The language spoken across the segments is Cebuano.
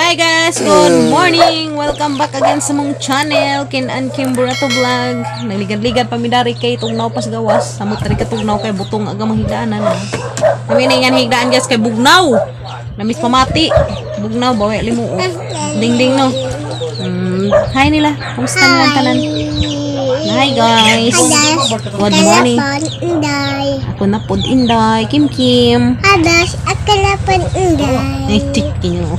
Hi guys! Good morning! Welcome back again sa mong channel, Ken and Kim Burato Vlog. Nagligad-ligad pa mi dari kay tugnaw pas gawas. Samot rin ka tugnaw kay butong aga manghigdaanan. Ah. Kami na nga higdaan, guys, kay bugnaw. Namis pamati. Bugnaw, bawi limuo. Ding-ding no. Hi nila. Kumusta naman tanan? Hi guys! Good morning. Inday. Ako na pod, Inday. Kim Kim. Adas, akalapan inday. Ay, tik ko.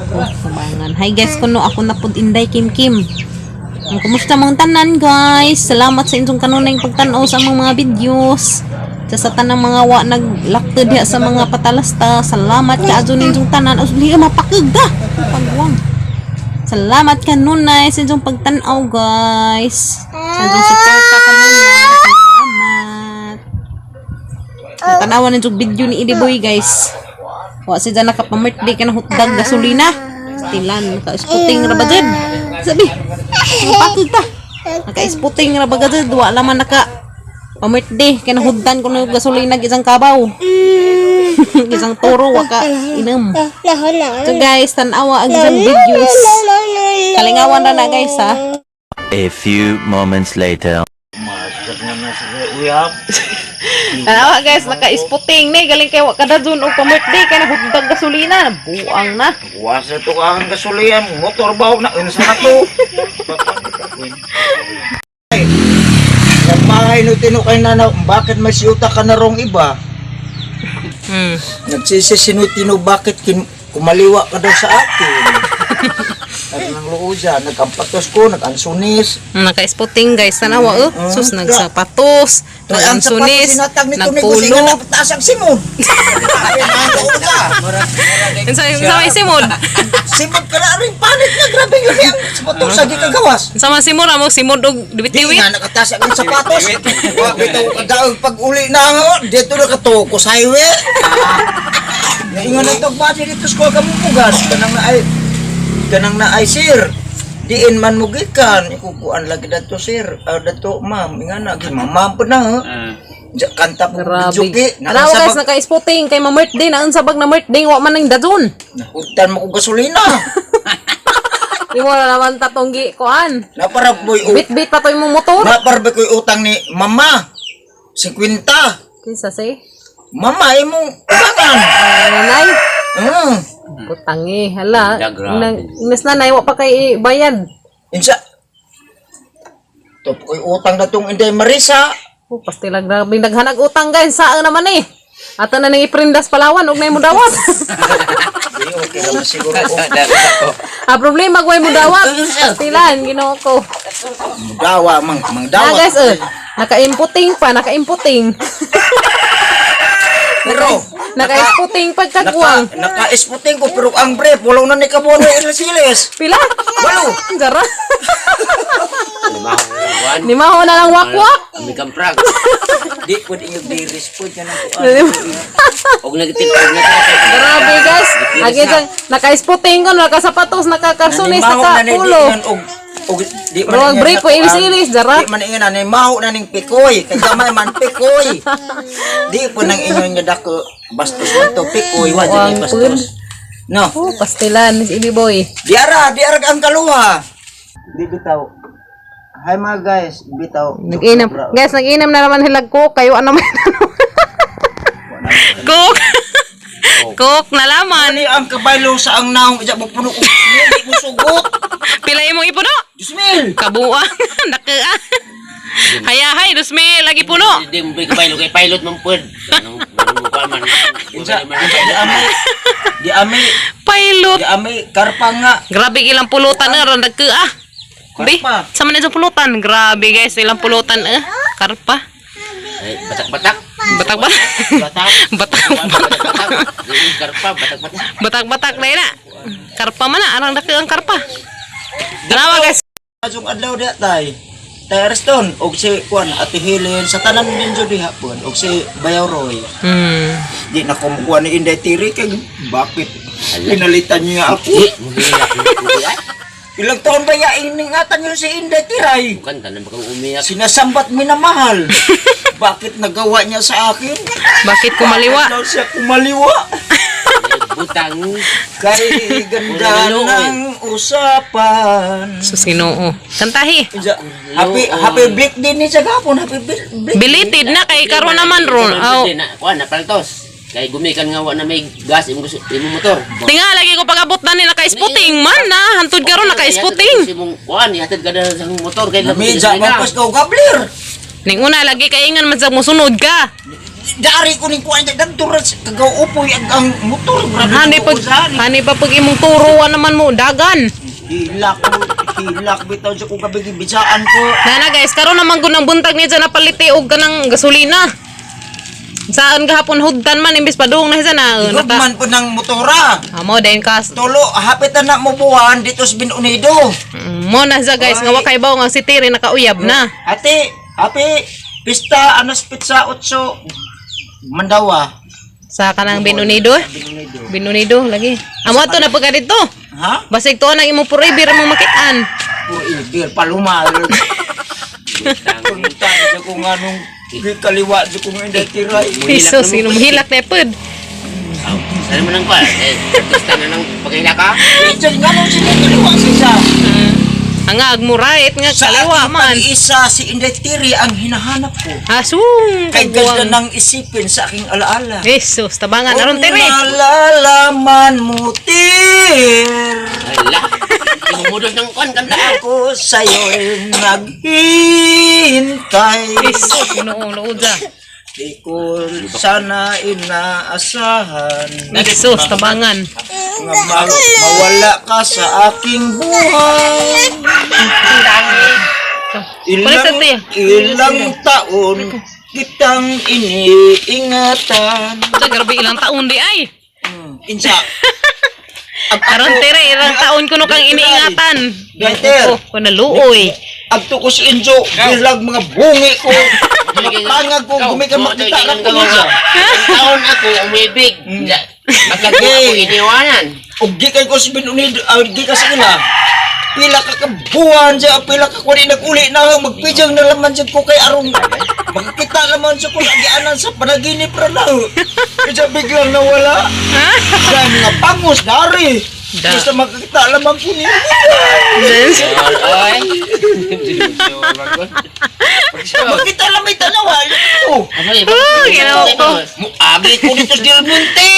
Kabangan. Hi guys, kuno ako na pod, Inday Kim Kim. Ang kumusta mong tanan, guys? Salamat sa inyong kanunay pagtan-aw sa among mga videos. Sa tanang mga wa naglakto diha sa mga patalasta. Salamat ka adto ninyong tanan. Usli mapakig ka. Pagwang. Salamat kanunay sa inyong pagtan-aw, guys. Sa inyong suporta kanunay. Salamat. Tanawan ninyong video ni Idi Boy, guys. Wa si dyan nakapa-birthday ka na hutdag gasolina. Stilan, naka-sputing ra ba dyan? Sabi, mapakig ta. Naka-sputing ra ba dyan? Wa laman naka pa-birthday kay nahuddan ko na gasolina isang kabaw. Isang toro wa ka inom. So guys, tan-awa ang isang videos. Kalingawan ra na, guys, ha. A few moments later. Tanawa guys, naka-sputing ni galing kay wa kada dun og pa-birthday kay nahuddag gasolina, buang na. Wasa to ka ang gasolina, motor ba na unsa na to? Nagmahay no tino kay nana, bakit may siyuta ka na rong iba? Nagsisisi no tino bakit kumaliwa ka daw sa akin. At nang luusa, nagampatos ko, nagansunis. Naka-sputing guys, tanawa oh. Sus, nagsapatos, Ang sapatos nagansunis, sinatag nito ni Kusing nagpulo. nga napataas ang simod. Ay, naluusa. Unsa unsa may simod? Simod ka na rin, panit na, grabe yun ang sapatos sa di kagawas. Unsa man simod amo simod og Di diwit-diwit. nga nakataas ang sapatos. Wa bitaw kadaog pag uli na nga dito na katuko sa highway. Naingon na tog base dito sa kamupugas kanang na ay sir. Diin man mo gikan ikukuan lagi dato sir. Ah, dato ma'am nga na gi ma'am pa na. Ha. Kanta po Grabe. videoke. Tanawa guys, naka-sputing kay ma-birthday na unsa bag na birthday wa man nang dadun. Nahutan mo ko gasolina. Di mo na naman tatong gi kuan. Napara boy Bit-bit pa to imong motor. Napara boy ko'y utang ni mama. 50. Kinsa say? Mama imong utangan. Ay, nanay. Putang eh, hala. Nang inas nanay wa pa kay bayad. Insa? Top ko'y utang na tong Inday Marisa. Oh, pastila grabe naghanag utang guys, saan naman eh. Ato na nang iprindas Palawan og nay mo dawat. Di, okay naman siguro. Ah, problema gway mo dawat. Pastilan, Ginoo ko. Dawa, mang, mang Ah, dawa. guys, eh. Naka-inputing pa, naka-inputing. Pero, Naka-inputing pagkagwang. naka-isputing ko, pero ang brief, wala na ni Kabono Ilasiles. Pila? Walo. Jara. Lima na lang wakwak. Amikang prag. Di, pwede inyong diris po dyan ang kuan. Og nagtitig na Grabe guys. Agi dyan, naka-isputing ko, nakasapatos, nakakarsunis, Nanimaho na ni, di nakapulo. man og di man Pero ang ingon brief na po, kuan. Ilasiles, jara. Di man ingon na maho na ning pikoy. Kay gamay man pikoy. Di po nang ingon nga dako bastos man to pikoy, wa dyan Wang bastos. No. Oh, pastilan, Miss Ibi Boy. Diara, diara ang kaluha. Di bitaw. Hi mga guys, bitaw. Nag-inom. Guys, nag-inom na naman hilag coke. Kayo ano man. Coke. Coke na laman. Ani ang kabaylo sa ang naong ija mo puno ko. Di mo sugot. Pila imong ipuno? Diyos mil. Kabuang. Nakaa. Hayahay, 2,000 lagi puno. Di mo pilot kay pilot man pud. Anong mukha man. Unsa unsa di ami di ami Pilot. di ami karpa nga. Grabe ilang pulutan eh, ron nagkaa. Bi, Karpa. sa man itong pulutan. Grabe guys, ilang pulutan eh. Karpa. Ay, batak-batak. Batak-batak. Batak. Batak-batak. Batak. Karpa, batak-batak. Batak-batak na ina. Karpa man na, arang daki ang karpa. Tanawa guys. Asong adlaw diha tay. Tay Ariston og si kuan Ate Helen sa tanan din jud diha pon og si Bayaw Roy. Di na ko mukuha ni Inday Tiri kay bakit pinalitan niya ako? Di, muhilak. Ilang taon ba ya iningatan niyo si Inday Tiray? Bukan tanan baka umiyak. Sinasambat minamahal. Bakit nagawa niya sa akin? Bakit kumaliwa? Daw siya kumaliwa. Butang. Kay ganda ng usapan. Sus, Ginoo. Kantahi. Happy happy birthday ni sa gapon, happy birthday. Belated na kay karon naman ron. Aw. Na, kuan na paltos. Kay gumikan nga wa na may gas imong imong motor. Tinga lagi ko pag-abot na ni naka-sputing man na hantud karon naka-sputing. Imong kuan ihatid ka na sa motor kay Medya mapas ka gabler. Ning una lagi kay ingan man sa musunod ka. Dari ko ning kuan dagto ra kagaw upoy ang motor. Grabe Hani ko pag usani. hani pa pag imong turuan naman mo dagan. Hilak ko, hilak bitaw sa kong gabi bisaan ko. Nana guys, karon naman ko ng buntag niya dyan napaliti og kanang gasolina. Saan gahapon hudtan man imbis padung na siya na. Good man po ng motora. Amo dayon kas. Tulo, hapit na na mo buwan dito sa Binunido. Mo na siya guys, nga wa kay bawo nga si Tiri nakauyab na. Ate, happy pista anas pizza 8 Mandawa. Sa kanang Binunido. Binunido. Binunido lagi. Amo ato na pagka dito. Ha? Basig tuon ang imong forever imong makitaan. Puro ibir paluma. Punta sa kung anong kaliwa sa kung hindi tiray. Jesus, sino hilak na pod. Sana mo nang kuan. Eh, gusto na nang pagkahila ka. Diyan nga nung sila kaliwa siya. Ang mo right nga Sa kaliwa aking man. pag-isa, si Inday Tiri ang hinahanap ko. Asung Kay ganda kagwang. ng isipin sa aking alaala. Jesus, tabangan aron Kung Tiri. nalalaman mo, Tir, Hala. Imong ng kuan kanta. ako sa'yo'y naghihintay. Jesus, Ginoo luod. Di ko sana inaasahan Jesus, tabangan. nga mawala ka sa aking buhay. Balik sa Ilang, tiya. ilang taon kitang iniingatan. Sa grabe ilang taon di ay. Insa. Aron tere ilang taon kuno kang iniingatan. Better. Ko naluoy. Agto ko si Injo, bilag mga bungi ko, mga pangag ko, gumikan makita lang ko niya. Ang taon ako umibig. Magkago ako iniwanan. Ug di kay ko si Binunid, di ka sa ila. Pila ka kabuan siya, pila ka kuni naguli na, magpijang na laman siya ko kay arong makakita naman siya ko nagianan sa panaginip ra lang. Kaya biglang nawala. Sa mga pangos dari. Da. Basta makakita lamang ko niya. Ay. Makita lang may tanawa. Oh. Oh, ginawa ko. Agi ko dito sa Del Monte.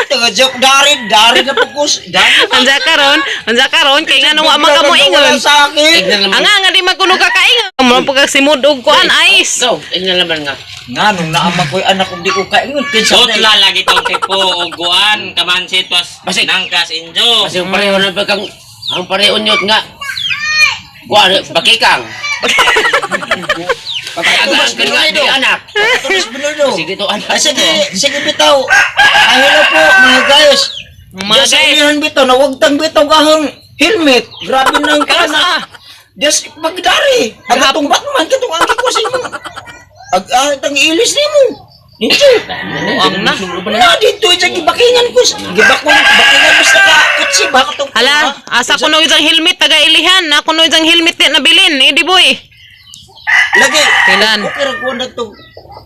Taga joke dari, dari na pagkus. Dari. Unsa karon kay nga wa man ka mo ingon. Wala sa akin. Anga nga di man kuno kakaingon. Mo pag simud og kuan ice. Go, tingnan naman nga. Nga nung naama ko'y anak kong di ko kaingon. Kinsa na Sutla lagi tong tipo og guan kamansi tos Basig. nangkas injo. Kasi yung pareho na bagang ang pareho nyo nga. Kuan bakikang. Pagkagaan ka nga di anak. Tulis Binuno. Sige to anak. Ay, sige, sige bitaw. Ay, hello po mga guys. Mga Diyos sa guys. ilihan bitaw, nawagtang bitaw kahang helmet. Grabe nang Karos kana. ah. Diyos, pagdari. Ang atong Batman, katong ang kikusin mo. Ag ah, tang ilis nimo. Ninjo. Ang na. Na dito sa gibakingan ko. Gibakon, bakingan basta ka kutsi ba katong. Hala, asa kuno isang helmet taga ilihan, na kuno isang helmet di nabilin, idi boy. Lagi. Kailan? Okay ra ko na to.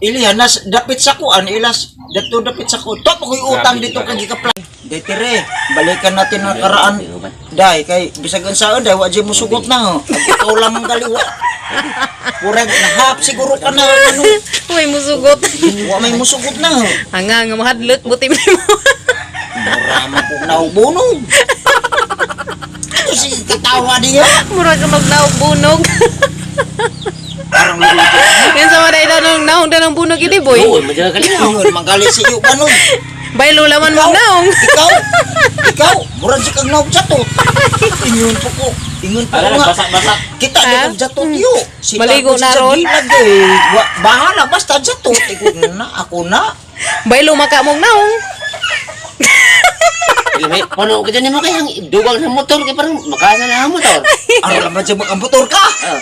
Ilihan nas dapit sa kuan ilas dato dapit sa kuan. Top ako'y utang dito kay gikapla. Day tire, balikan natin ang karaan. Day kay bisag unsaon day wa jud mo sugot na. oh. Ikaw lamang kaliwa. Murag nahap siguro ka na ano. Uy, musugot. Wa may musugot na. oh. Anga nga mahadlok buti mo. Mura man kung naubunog. Ito si katawa niya. Mura ka magnaog bunog. Parang luluto. Yan sa mga daw naong danong bunog idi boy. Oo, madyan ka lang. Ingon manggali si iyo kanon. Baylo laman magnaong. Ikaw, ikaw, murag si kag naog jatot. Ingon po ko. Ingon po ko nga. Basa-basa. Kita di Ha? kog jatot yo. Si Maligo na ron. Gilag, eh. Wa, bahala basta jatot. Ikaw na ako na. Baylo maka mong naong. May puno ka dyan mo kay ang dugang sa motor kay parang makasa na ang motor. Aron naman siya makamputor ka. Ah.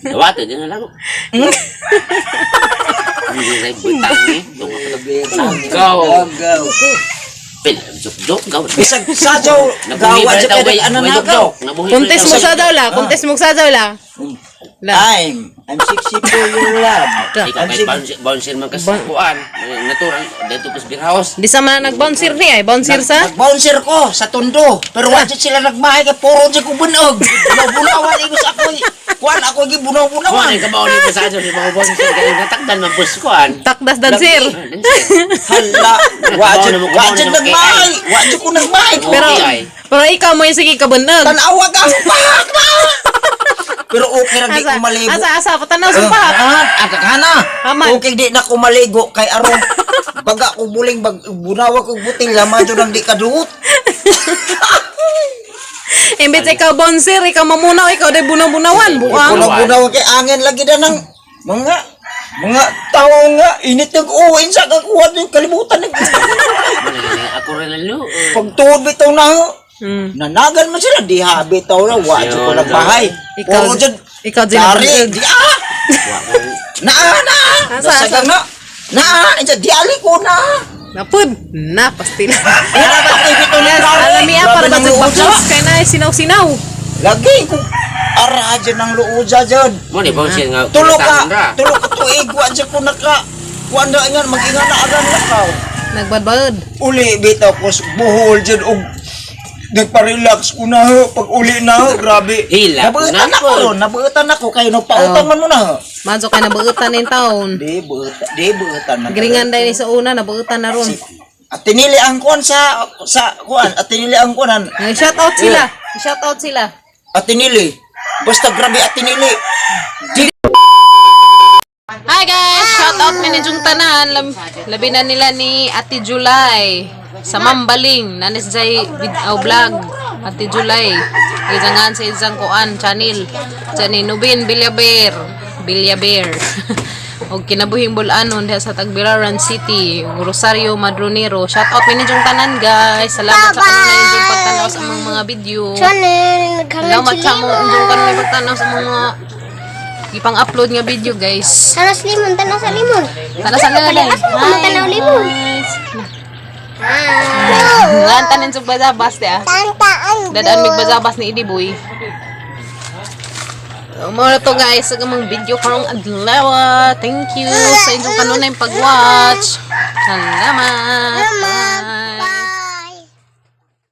Dawato din na lang. Hindi rin butang eh. Go. Go. Pil, jok-jok gaw. Bisag sadyaw gawa Nabuhi siya pa kay rin ananagaw. Kuntes mo sa daw la, kuntes mo sa daw la. La. I'm 64 year old. Ikaw I'm kay six- bouncer, bouncer man kas kuan. Natural dito pas beer house. Di sa man nag-bouncer ni ay, bouncer sa? Nag-bouncer ko sa Tondo. Pero wa jud sila nagmahay kay puro jud ko bunog. Bunaw-bunawan igos ako. Kuan ako gi Kuan bunaw-bunawan. ay kabaw ni sa si mga bouncer kay natakdan man bus kuan. Takdas dancer. Hala, wa jud nagmahay. Wa jud ko nagmahay. Pero Okay, ay. pero ikaw mo yung sige kabunag. Tanawa ka ang pahak na. Pero okay ra di ko Asa, maligo. asa, asa, patanaw sa pahak. Ah, ah, Aman. Okay di na ko maligo kay aron baga ko buling bag bunawa ko butil lama jud ang di kaduot. Imbes ikaw bouncer, ikaw mamunaw, ikaw day bunaw-bunawan, buang. Bunaw-bunaw kay angin lagi na ng mga mga tao nga init nag uwin sa kakuha yung kalibutan nag Ako rin lalo. pagtuod bitaw na nanagan man sila diha bitaw na wa jud ko nagbahay. Ikaw- Puro jud ikaw jud dari nagbunog. di ah naa naa Asa, asa? Nasagang na naa insa di ali ko na. Napud, na pastila. Wala ba kay bitaw na dari? Alam niya para Grabe ng ba luuja. bakos kay na sinaw-sinaw. Lagi ko ara dyan ang luuja dyan. Mo ni bouncer nga. Tulo ka, taon ra. tulo ka tuig, wa dyan ko naka, wa na nga, mag-inga na agan lakaw. Nagbadbad. Uli, bitaw ko, buhol dyan, og nagpa-relax ko na ho, pag uli na ho, grabe. Hila, Nabuutan ako napod. ron, nabuutan ako, kayo nagpautang man mo na ho. Manso kay nabuutan ning taon. Di, buutan, di, buutan man. Giringan dahil sa una, nabuutan na ron. At tinili ang kuan sa kuan, at tinili ang kuan, Shout out sila. Shout out sila. at tinili. Basta grabe at tinili. Di Hi guys! Shout out mi ninyong tanan. Labi na nila ni Ate July sa Mambaling. Nanis jay oh, vlog. Ate July. Izangan sa isang kuan channel. Diyan ni Nubin Villaber. Villaber. Og kinabuhing bulanon diha sa Tagbilaran City, ug Rosario Madronero. Shout out mi ninyong tanan guys. Salamat sa kanunay ninyong pagtanaw sa among mga video. Channel, naghangan Salamat si sa among limon. inyong kanunay pagtanaw sa among mga ipang-upload nga video guys. Tanaw sa limon, tanaw sa limon. Tanaw sa limon. Asa mo tanaw limon? Ngan tanin sa bazabas di ah. Tantaan. Dadaan mig bazabas ni Idi Boy. Mao na to guys, sa among video karong adlaw. Thank you sa inyong kanunay pag-watch. Salamat. Mama.